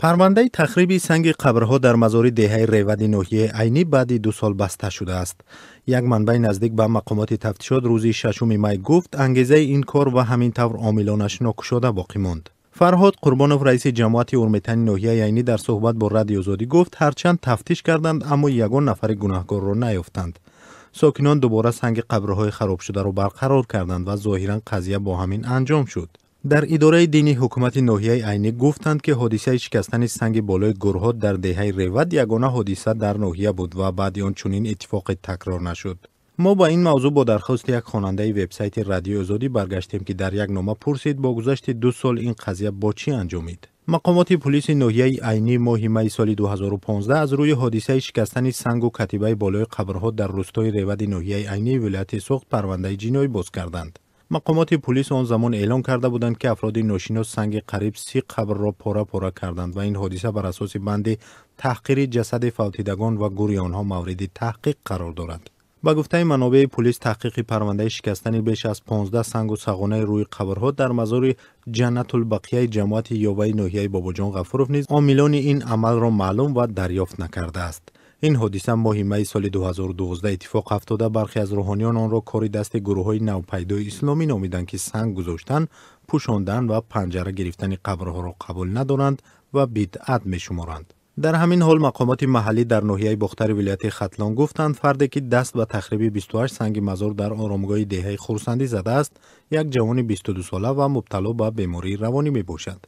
Парвандаи тахриби санги қабрҳо дар мазори деҳаи Ревади ноҳияи Айнӣ баъди 2 сол баста шудааст. Як манбаи наздик ба мақомоти тафтишот рӯзи 6 май гуфт, ангезаи ин кор ва ҳамин тавр омилонаш нокушода боқӣ монд. Фарҳод Қурбонов, раиси ҷамоати Урметани ноҳияи Айнӣ, дар суҳбат бо Радиои Озодӣ гуфт, ҳарчанд тафтиш карданд, аммо ягон нафари гунаҳкорро наёфтанд. Сокинон дубора санги қабрҳои харобшударо барқарор карданд ва зоҳиран қазия бо ҳамин анҷом шуд. Дар идораи дини ҳукумати ноҳияи Айнӣ гуфтанд, ки ҳодисаи шикастани санги болои гурҳо дар деҳаи Ревад ягона ҳодиса дар ноҳия буд ва баъди он чунин иттифоқе такрор нашуд. Мо ба ин мавзӯъ бо дархости як хонандаи вебсайти Радиои Озодӣ баргаштем, ки дар як нома пурсид, бо гузашти 2 сол ин қазия бо чӣ анҷомид. Мақомоти пулиси ноҳияи Айнӣ моҳи майи соли 2015 аз рӯи ҳодисаи шикастани сангу катибаи болои қабрҳо дар рӯстои Ревади ноҳияи Айнии вилояти Суғд парвандаи ҷиноӣ боз карданд. Мақомоти пулис он замон эълон карда буданд, ки афроди ношинос санги қариб 30 қабрро пора пора карданд ва ин ҳодиса бар асоси банди таҳқири ҷасади фавтидагон ва гури онҳо мавриди таҳқиқ қарор дорад. Ба гуфтаи манобеи пулис, таҳқиқи парвандаи шикастани беш аз 15 сангу сағонаи рӯи қабрҳо дар мазори Ҷаннатулбақияи ҷамоати Ёваи ноҳияи Бобоҷон Ғафуров низ омилони ин амалро маълум ва дарёфт накардааст. Ин ҳодиса моҳи майи соли 2012 иттифоқ афтода, бархе аз рӯҳониён онро кори дасти гурӯҳҳои навпайдои исломӣ номиданд, ки санг гузоштан, пӯшондан ва панҷара гирифтани қабрҳоро қабул надоранд ва бидъат мешуморанд. Дар ҳамин ҳол, мақомоти маҳаллӣ дар ноҳияи Бохтари вилояти Хатлон гуфтанд, фарде ки даст ба тахриби 28 санги мазор дар оромгоҳи деҳаи Хурсандӣ задааст, як ҷавони 22сола ва мубтало ба бемории равонӣ мебошад.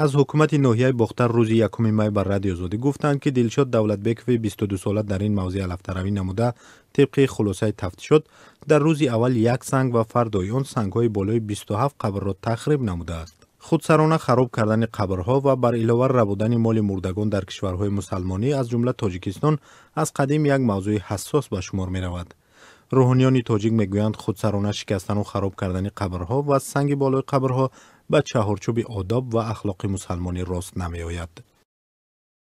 Аз ҳукумати ноҳияи Бохтар рӯзи 1 май ба Радиои Озодӣ гуфтанд, ки Дилшод Давлатбекови 22сола дар ин мавзеъ алафтаравӣ намуда, тибқи хулосаи тафтишот дар рӯзи аввал як санг ва фардои он сангҳои болои 27 қабрро тахриб намудааст. Худсарона хароб кардани қабрҳо ва бар илова рабудани моли мурдагон дар кишварҳои мусалмонӣ, аз ҷумла Тоҷикистон, аз қадим як мавзӯи ҳассос ба шумор меравад. Рӯҳониёни тоҷик мегӯянд, худсарона шикастану хароб кардани қабрҳо ва санги болои қабрҳо ба чаҳорчӯби одоб ва ахлоқи мусалмонӣ рост намеояд.